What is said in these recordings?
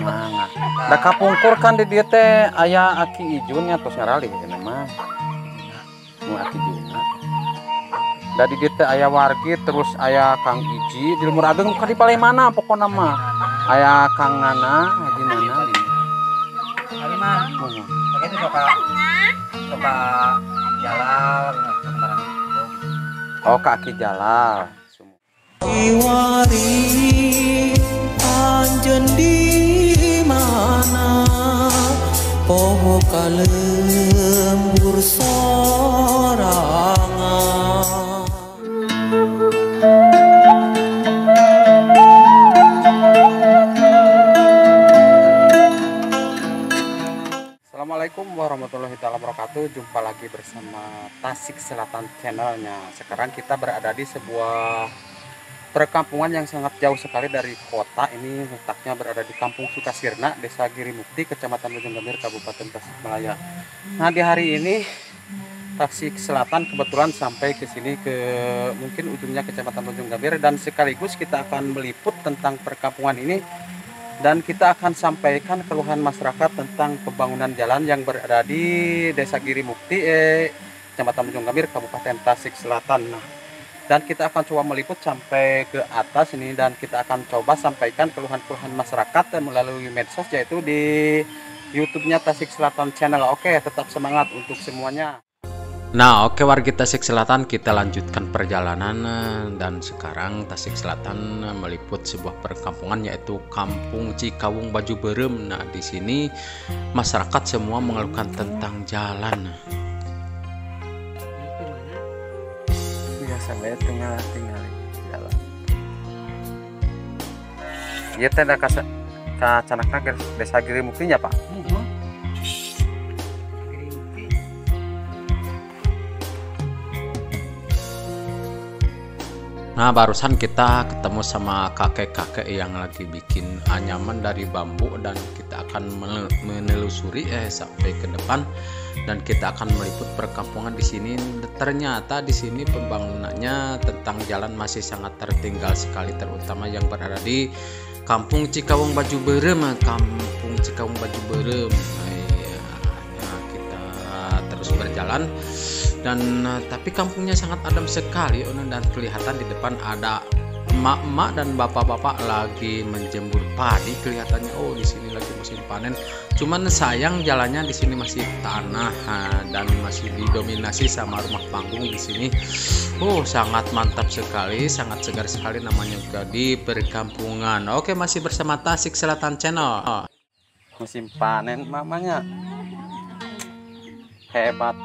Semangat. Da kapungkur kan di dieu teh aya Aki Ijun nya tos ngaralih ieu mah. Nu Aki Ijun. Da di dieu teh aya wargi terus aya Kang Iji di Lemur Ageng ka di palih mana pokona mah. Aya Kang Nana, Haji Nana. Abi mah. Itu suka suka Jalal. Oh, ka Aki Jalal. Iwari anjeun di mana poho kalembur sorangan. Assalamualaikum warahmatullahi taala wabarakatuh. Jumpa lagi bersama Tasik Selatan channelnya. Sekarang kita berada di sebuah perkampungan yang sangat jauh sekali dari kota. Ini letaknya berada di Kampung Sukasirna, Desa Girimukti, Kecamatan Bojonggambir, Kabupaten Tasikmalaya. Nah, di hari ini Tasik Selatan kebetulan sampai ke sini, ke mungkin ujungnya Kecamatan Bojonggambir, dan sekaligus kita akan meliput tentang perkampungan ini dan kita akan sampaikan keluhan masyarakat tentang pembangunan jalan yang berada di Desa Girimukti, Kecamatan Bojonggambir, Kabupaten Tasik Selatan. Nah, dan kita akan coba meliput sampai ke atas ini dan kita akan coba sampaikan keluhan-keluhan masyarakat melalui medsos, yaitu di YouTube-nya Tasik Selatan Channel. Oke, tetap semangat untuk semuanya. Nah, oke warga Tasik Selatan, kita lanjutkan perjalanan dan sekarang Tasik Selatan meliput sebuah perkampungan yaitu Kampung Cikawung Baju Berem. Nah, di sini masyarakat semua mengeluhkan tentang jalan. Biasa tinggal tinggal jalan. Ieu teh da ka canakna Desa Girimukti nya, Pak? Nah, barusan kita ketemu sama kakek-kakek yang lagi bikin anyaman dari bambu dan kita akan menelusuri sampai ke depan dan kita akan meliput perkampungan di sini. Ternyata di sini pembangunannya tentang jalan masih sangat tertinggal sekali, terutama yang berada di Kampung Cikawung Baju Berem, Kampung Cikawung Baju Berem. Nah, kita terus berjalan. Dan tapi kampungnya sangat adem sekali dan kelihatan di depan ada emak-emak dan bapak-bapak lagi menjemur padi kelihatannya. Oh, di sini lagi musim panen. Cuman sayang jalannya di sini masih tanah dan masih didominasi sama rumah panggung di sini. Oh, sangat mantap sekali, sangat segar sekali namanya juga di perkampungan. Oke, masih bersama Tasik Selatan Channel. Musim panen mamanya. Hebat.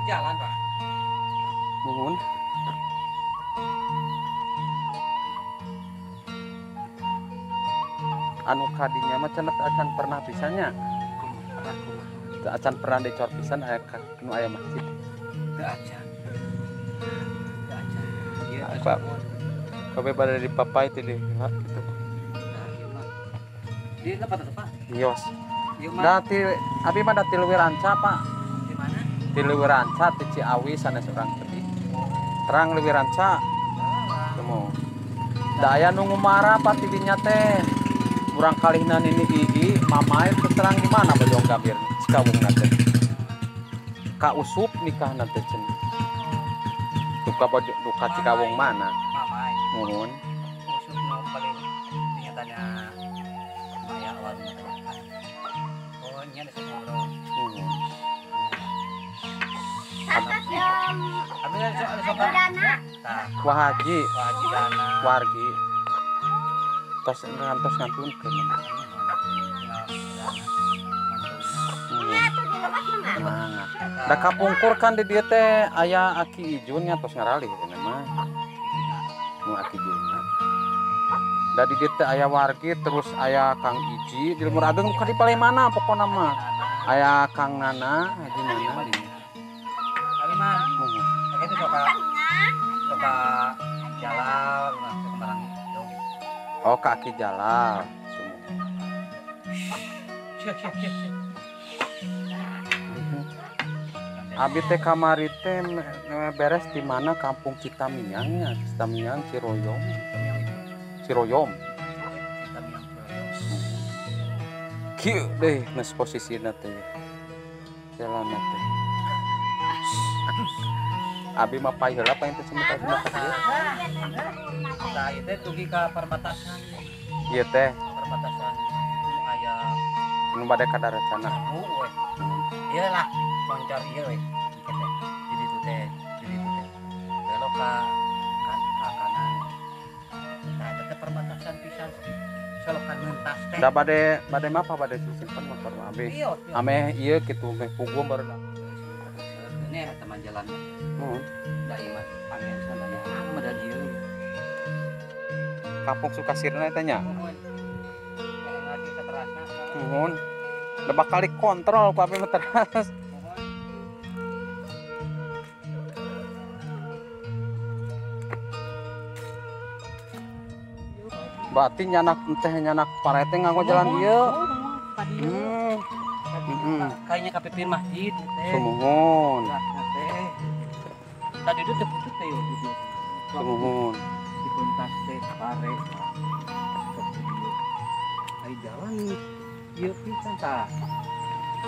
Jalan, Pak. Nuhun. Anu kadinya mah cenah acan pernah pisahnya. Acan pernah dicor pisan aya nu aya masjid. Teu acan. Teu acan. Ieu Pak. Kabeh pada di papai teh di gitu. Nah, ieu mah. Di lepat atuh, Pak. Yos. Da ti abi mah da ti Leuwi Ranca, Pak. Di Leuwi Ranca ti Ciawi sanes urang teh. Terang Leuwi Ranca. Temu. Da aya nu ngumara Pak ti dinya teh. Urang kalihna nini gigi, mamae teh terang di mana Bojonggambir Cikawungna teh. Ka usup nikahna teh cenah. Duka duka Cikawung mana? Mamae. Nuhun. Usup nu paling ingatannya maya awal. Oh, nya ada ngobrol. Wah haji, wargi, tos ngantos ngantunkeun. Semangat. Da kapungkur kan di dieu teh aya Aki Ijun nya tos ngaralih ieu mah. Nu Aki Ijun. Da di dieu teh aya wargi terus aya Kang Iji di Lemur Ageng ka di palih mana pokona mah. Aya Kang Nana, Haji Nana. Abi mah itu suka suka Jalal, suka. Oh, ka Aki Jalal. Abi teh kamari teh beres di mana Kampung Citamiangnya, Citamiang Ciroyom. Ciroyom. Kieu deh geus posisina teh. Jalan teh. Abi mah pae heula paling teh sementara ka dieu. Tah ieu teh dugi ka perbatasan. Ieu teh perbatasan itu aya nu bade ka daracana. Heueuh. Ieu lah moncor ieu we. Ieu teh. Di ditu teh, di ditu teh. Belok ka kanan. Tah eta teh perbatasan pisan. Solokan mentas teh. Da bade mah apa bade simpen motor mah abi. Ameh ieu kitu meh puguh baru. Ini ada teman jalan. Muhun. Da ieu mah angin sadaya mah da dieu. Kampung Sukasirna eta nya. Muhun. Lagi saterasna. Muhun. Da bakal dikontrol ku abi mah teras. Berarti nyanak teh nyanak parete nganggo jalan ieu. Kayaknya ka pipir masjid teh. Sumuhun. Tadi itu teh putut teh yo. Sumuhun. Dipentas teh pare. Ai jalan ieu pisan tah.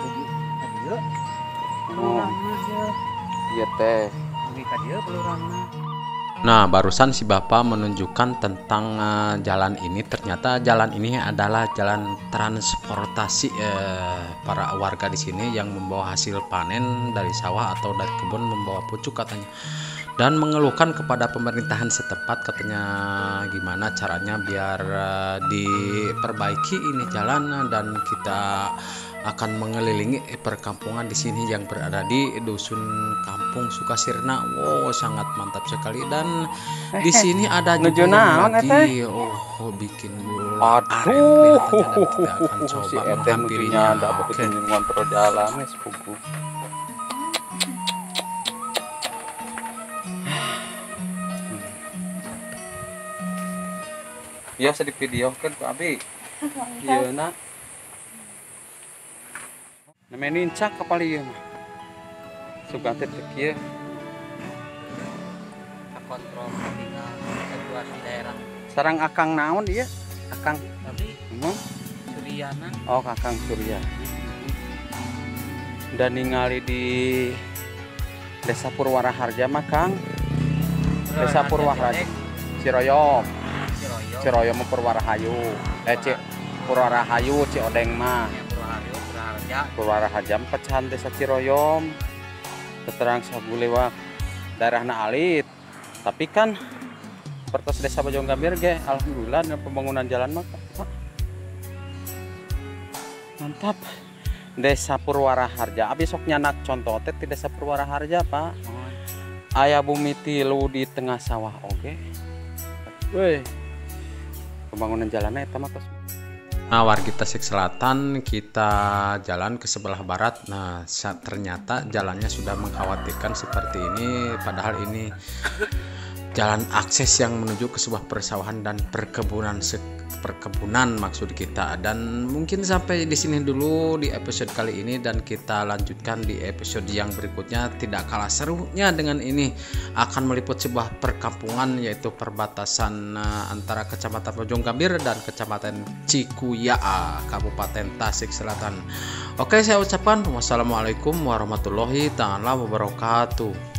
Dugi ka dieu. Ieu teh. Dugi ka dieu pelurangna. Nah, barusan si bapak menunjukkan tentang jalan ini. Ternyata jalan ini adalah jalan transportasi para warga di sini yang membawa hasil panen dari sawah atau dari kebun, membawa pucuk katanya. Dan mengeluhkan kepada pemerintahan setempat katanya gimana caranya biar diperbaiki ini jalan, dan kita akan mengelilingi perkampungan di sini yang berada di dusun Kampung Sukasirna. Wow, sangat mantap sekali. Dan di sini ada juga yang lagi bikin gula aren. Aduh, kita akan coba menghampirinya. Oke. Ngontrol jalan sepupu. Biasa di video kan ku abi. Ieu na. Namanya nincak kapal ieu mah. Sugan teh teu kieu. Kontrol tinggal situasi daerah. Sarang akang naon ieu? Akang abi Suryana. Oh, Kakang Surya. Dan ningali di Desa Purwaraharja mah Kang. Desa Purwaraharja. Ciroyom. Ciroyom Purwarahayu. Purwarahayu Ciodeng mah. Purwaraharja pecahan Desa Ciroyom. Keterang sagulewa daerahna alit. Tapi kan pertos Desa Bojonggambir ge alhamdulillah dengan pembangunan jalan mah Pak. Mantap. Desa Purwaraharja. Abi sok nyanak contoh teh di Desa Purwaraharja, Pak. Aya bumi tilu di tengah sawah oge. Weh. Pembangunan jalannya eta mah tos. Nah, wargi Tasik Selatan, kita jalan ke sebelah barat. Nah, ternyata jalannya sudah mengkhawatirkan seperti ini. Padahal ini jalan akses yang menuju ke sebuah persawahan dan perkebunan, perkebunan maksud kita. Dan mungkin sampai di sini dulu di episode kali ini, dan kita lanjutkan di episode yang berikutnya. Tidak kalah serunya dengan ini akan meliput sebuah perkampungan, yaitu perbatasan antara Kecamatan Bojonggambir dan Kecamatan Cikuya, Kabupaten Tasik Selatan. Oke, saya ucapkan wassalamualaikum warahmatullahi taala wabarakatuh.